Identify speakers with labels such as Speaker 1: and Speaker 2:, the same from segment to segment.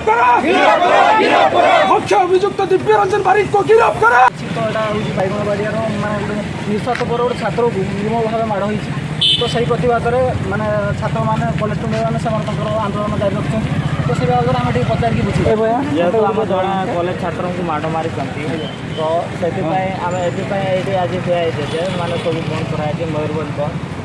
Speaker 1: କର। ମୁଖ୍ୟ ଅଭିଯୁକ୍ତ ଦିବ୍ୟ ରଞ୍ଜନ ବାରିକକୁ ଗିରଫ କର।
Speaker 2: ତ ଏଇଟା ହେଉଛି ବାଇଗଣବାଡ଼ିଆର ମାନେ ଗୋଟେ ନିଃସ୍ୱାର୍ଥପର ଗୋଟେ ଛାତ୍ରକୁ ନିର୍ମମ ଭାବେ ମାଡ଼ ହେଇଛି। ତ ସେଇ ପ୍ରତିବାଦରେ ମାନେ ଛାତ୍ରମାନେ, କଲେଜ ଷ୍ଟୁଡେଣ୍ଟମାନେ ସେମାନେ ତାଙ୍କର ଆନ୍ଦୋଳନ ଜାରି ରଖିଛନ୍ତି। ତ ସେଇ ବାବଦରେ ଆମେ ଟିକେ ପଚାରିକି ବୁଝିବା।
Speaker 3: ଯେହେତୁ ଆମ ଜଣେ କଲେଜ ଛାତ୍ରଙ୍କୁ ମାଡ଼ ମାରିଛନ୍ତି, ତ ସେଥିପାଇଁ ଆମେ ଏଥିପାଇଁ ଏଇଠି ଆଜି ଠିଆ ହେଇଛେ ଯେ ମାନେ ସବୁ ବନ୍ଦ କରାଯାଇଛି, ମୟୂରଭଞ୍ଜ ବନ୍ଦ।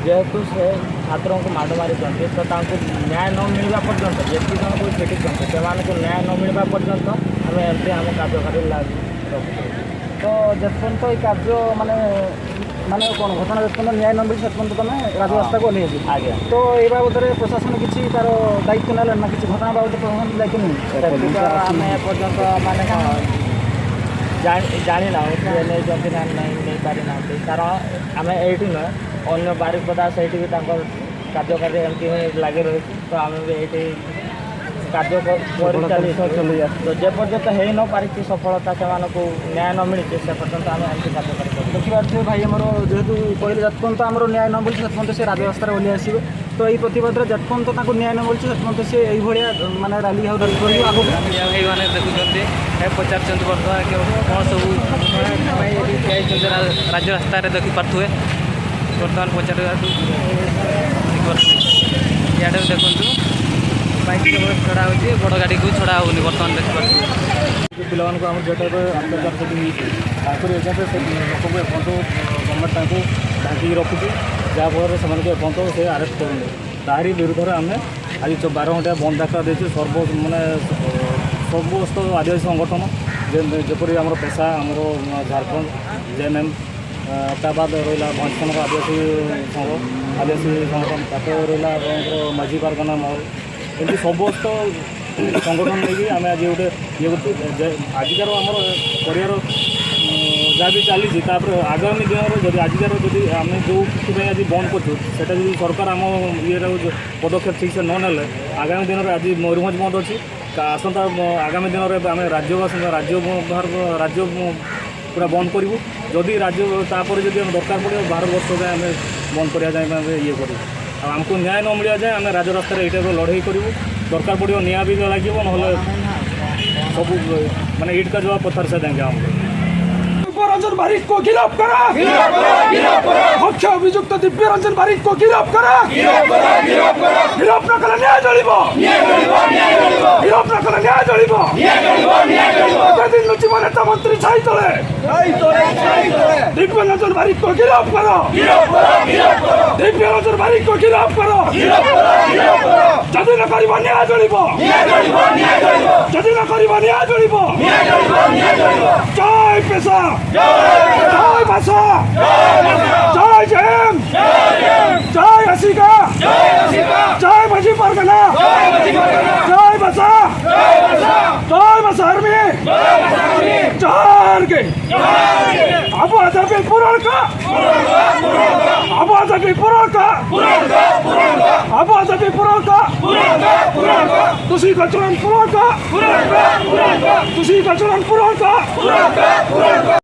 Speaker 3: ଯେହେତୁ ସେ ଛାତ୍ରଙ୍କୁ ମାଡ଼ ମାରିଛନ୍ତି, ତ ତାଙ୍କୁ ନ୍ୟାୟ ନ ମିଳିବା ପର୍ଯ୍ୟନ୍ତ, ଯେତିକି ଜଣଙ୍କୁ ପିଟିଛନ୍ତି ସେମାନଙ୍କୁ ନ୍ୟାୟ ନ ମିଳିବା ପର୍ଯ୍ୟନ୍ତ ଆମେ ଏମିତି ଆମ କାର୍ଯ୍ୟକାରୀ ଲାଗି ରଖୁଛୁ।
Speaker 2: ତ ଯେପର୍ଯ୍ୟନ୍ତ ଏଇ କାର୍ଯ୍ୟ ମାନେ ମାନେ କ'ଣ ଘଟଣା ଯେପର୍ଯ୍ୟନ୍ତ ନ୍ୟାୟ ନ ମିଳିଛି, ସେପର୍ଯ୍ୟନ୍ତ ତମେ ରାଜରାସ୍ତାକୁ ଓହ୍ଲେଇ ଆସିବ?
Speaker 3: ଆଜ୍ଞା।
Speaker 2: ତ ଏ ବାବଦରେ ପ୍ରଶାସନ କିଛି ତାର ଦାୟିତ୍ୱ ନେଲାଣି ନା କିଛି ଘଟଣା ବାବଦରେ ପ୍ରଶାସନ ଦାୟିତ୍ୱ ନେଉନି?
Speaker 3: ସେତିକି ତ ଆମେ ଏପର୍ଯ୍ୟନ୍ତ ମାନେ କ'ଣ ଜାଣିନାହୁଁ କିଏ ନେଇଛନ୍ତି ନା ନେଇ ନେଇପାରିନାହାନ୍ତି। କାରଣ ଆମେ ଏଇଠି ନୁହେଁ, ଅନ୍ୟ ବାରିପଦା ସେଇଠି ବି ତାଙ୍କର କାର୍ଯ୍ୟକାରୀ ଏମିତି ହିଁ ଲାଗି ରହିଛି। ତ ଆମେ ବି ଏଇଠି କାର୍ଯ୍ୟ କରି ଚାଲିଛୁ। ତ ଯେପର୍ଯ୍ୟନ୍ତ ହେଇ ନ ପାରିଛି ସଫଳତା, ସେମାନଙ୍କୁ ନ୍ୟାୟ ନ ମିଳିଛି, ସେ ପର୍ଯ୍ୟନ୍ତ ଆମେ ଏମିତି କାର୍ଯ୍ୟକାରୀ କରିବୁ।
Speaker 2: ଦେଖିପାରୁଥିବେ ଭାଇ ଆମର ଯେହେତୁ କହିଲେ, ଯେପର୍ଯ୍ୟନ୍ତ ଆମର ନ୍ୟାୟ ନ ମିଳିଛି ସେପର୍ଯ୍ୟନ୍ତ ସେ ରାଜରାସ୍ତାରେ ଓହ୍ଲେଇ ଆସିବେ। ତ ଏଇ ପ୍ରତିବାଦରେ ଯେପର୍ଯ୍ୟନ୍ତ ତାଙ୍କୁ ନ୍ୟାୟ ନ ମିଳିଛି, ସେପର୍ଯ୍ୟନ୍ତ ସେ ଏଇଭଳିଆ ମାନେ ରାଲି ଆଉ କରିବ ଆଗକୁ।
Speaker 4: ମିଡ଼ିଆ ଭାଇମାନେ ଦେଖୁଛନ୍ତି, ପଚାରୁଛନ୍ତି ବର୍ତ୍ତମାନ କ'ଣ ସବୁ ପାଇଁ ଏଠି ଠିଆ ହେଇଛନ୍ତି ରାଜ୍ୟ ରାସ୍ତାରେ। ଦେଖିପାରୁଥିବେ, ବର୍ତ୍ତମାନ ପଚାରିବାକୁ ଦେଖିପାରୁଥିବେ। ଇଆଡ଼େ ବି ଦେଖନ୍ତୁ, ବାଇକ୍ କେବଳ ଛଡ଼ା ହେଉଛି, ବଡ଼ ଗାଡ଼ିକୁ ଛଡ଼ା ହେଉନି ବର୍ତ୍ତମାନ ଦେଖିପାରୁଥିବେ।
Speaker 5: ପିଲାମାନଙ୍କୁ ଆମର ଯେ ଟାଇପ୍ର ଅତ୍ୟାଚାର ସେଠି ହେଇଛି, ତାଙ୍କରି ଏଗେନ୍ଷ୍ଟରେ ସେ ଲୋକଙ୍କୁ ଏପର୍ଯ୍ୟନ୍ତ ଗଭର୍ଣ୍ଣମେଣ୍ଟ ତାଙ୍କୁ ଢାଙ୍କିକି ରଖୁଛି, ଯାହାଫଳରେ ସେମାନଙ୍କୁ ଏପର୍ଯ୍ୟନ୍ତ ସେ ଆରେଷ୍ଟ କରୁନି। ତାହାରି ବିରୁଦ୍ଧରେ ଆମେ ଆଜି 12 ଘଣ୍ଟା ବନ୍ଦ ଡାକରା ଦେଇଛୁ। ସର୍ବ ମାନେ ସମସ୍ତ ଆଦିବାସୀ ସଂଗଠନ, ଯେପରି ଆମର ପେସା, ଆମର ଝାଡ଼ଖଣ୍ଡ ଜେଏମ୍ଏମ୍, ତା ବାଦ ରହିଲା ଭଞ୍ଜନଗର ଆଦିବାସୀ ସଂଘ, ଆଦିବାସୀ ସଂଗଠନ, ତାପରେ ରହିଲା ଆପଣଙ୍କର ମାଝି ପାରଗାନା ମହଲ, ଏମିତି ସମସ୍ତ ସଂଗଠନ ନେଇକି ଆମେ ଆଜି ଗୋଟେ ଇଏ କରୁଛୁ ଯେ ଆଜିକାର ଆମର କରିବାର ଯାହା ବି ଚାଲିଛି, ତାପରେ ଆଗାମୀ ଦିନରେ ଯଦି ଆଜିକାର ଯଦି ଆମେ ଯେଉଁଥିପାଇଁ ଆଜି ବନ୍ଦ କରୁଛୁ, ସେଇଟା ଯଦି ସରକାର ଆମ ଇଏଟାକୁ ପଦକ୍ଷେପ ଠିକ୍ସେ ନ ନେଲେ, ଆଗାମୀ ଦିନରେ ଆଜି ମୟୂରଭଞ୍ଜ ବନ୍ଦ ଅଛି, ଆସନ୍ତା ଆଗାମୀ ଦିନରେ ଆମେ ରାଜ୍ୟବାସୀ ରାଜ୍ୟ ବାହାର ରାଜ୍ୟ ପୁରା ବନ୍ଦ କରିବୁ। ଯଦି ରାଜ୍ୟ ତାପରେ ଯଦି ଆମେ ଦରକାର ପଡ଼ିବ, ଭାରତବର୍ଷ ଯାଏଁ ଆମେ ବନ୍ଦ କରିବା ଯାଏଁ ଆମେ ଇଏ କରିବୁ। ଆଉ ଆମକୁ ନ୍ୟାୟ ନ ମିଳିବା ଯାଏଁ ଆମେ ରାଜରାସ୍ତାରେ ଏଇ ଟାଇପ୍ର ଲଢ଼େଇ କରିବୁ। ଦରକାର ପଡ଼ିବ ନିଆଁ ବି ଲାଗିବ, ନହେଲେ ସବୁ ମାନେ ईंट का जवाब पत्थर से देंगे हम लोग।
Speaker 1: ଦିବ୍ୟ ରଞ୍ଜନ ବାରିକକୁ ଗିରଫ କର। ମୁଖ୍ୟ ଅଭିଯୁକ୍ତ ଦିବ୍ୟ ରଞ୍ଜନ ବାରିକକୁ ଗିରଫ କର। ଗିରଫ ନ କଲେ ନ୍ୟାୟ ଜଳିବ। ଗିରଫ ନ କଲେ ନ୍ୟାୟ ଜଳିବ। କେତେ ଦିନ ଲୁଚିବ ନେତା ମନ୍ତ୍ରୀ ଛାଇ ତଳେ? ଦିବ୍ୟ ରଞ୍ଜନ ବାରିକକୁ ଗିରଫ କର। ଦିବ୍ୟ ରଞ୍ଜନ ବାରିକକୁ ଗିରଫ କର। ଯଦି ନ କରିବ, ନ୍ୟାୟ ଜଳିବ। ଯଦି ନ କରିବ, ନ୍ୟାୟ ଜଳିବ। ଜୟ ପେଶା, ଜୟ ଭାଷା, ଜୟ ଜେଏମ୍, ଜୟ ଆସିକା, ଜୟ ମାଝି ପାରଗାନା, ଜୟ ଭାଷା, ଜୟ ଭାଷା ଆର୍ମି, ଜୟ ଆବାଜ ପୂରଣ କା ଆବାଜ ପୂରଣ କା ଆବାଜ ପୂରଣ କା ଦୋଷୀ का चुनाव पूर्ण का, ଦୋଷୀ का चुनाव ପୂରଣ କା।